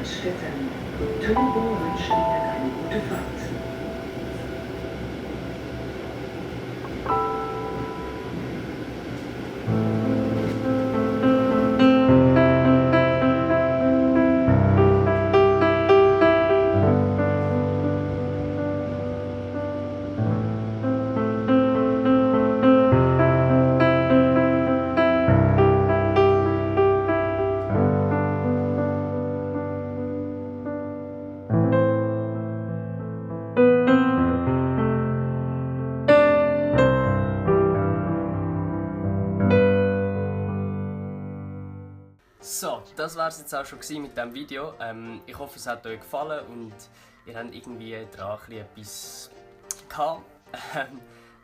Altstetten. Turbo wünscht Ihnen eine gute Fahrt. So, das war es jetzt auch schon mit diesem Video. Ich hoffe, es hat euch gefallen und ihr habt irgendwie daran etwas gehabt.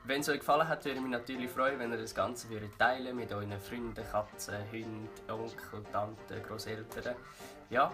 Wenn es euch gefallen hat, würde ich mich natürlich freuen, wenn ihr das Ganze teilen mit euren Freunden, Katzen, Hunden, Onkel, Tanten, Grosseltern. Ja,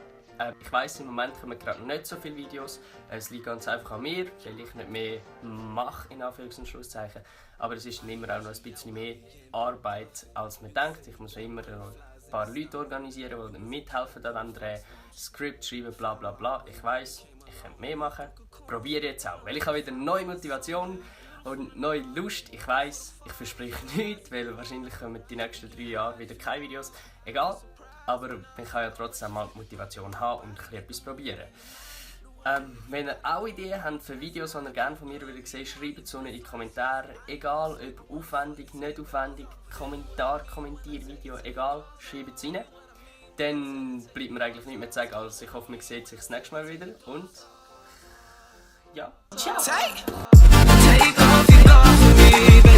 ich weiss, im Moment kommen gerade nicht so viele Videos. Es liegt ganz einfach an mir, weil ich nicht mehr mache, in Anführungs- und Schlusszeichen. Aber es ist immer auch noch ein bisschen mehr Arbeit, als man denkt. Ich muss immer ein paar Leute organisieren, die mithelfen an dem Skript schreiben, bla bla bla. Ich weiss, ich könnte mehr machen. Probiere jetzt auch, weil ich habe wieder neue Motivation und neue Lust. Ich weiss, ich verspreche nichts, weil wahrscheinlich kommen die nächsten 3 Jahre wieder keine Videos. Egal, aber man kann ja trotzdem mal die Motivation haben und etwas probieren. Wenn ihr auch Ideen habt für Videos, die ihr gerne von mir sehen, schreibt es unten in die Kommentare. Egal ob aufwendig, nicht aufwendig, Kommentar-Video, egal, schreibt es rein. Dann bleibt mir eigentlich nichts mehr zu sagen, als ich hoffe, man sieht sich das nächste Mal wieder und ja, ciao! Take off your clothes for me,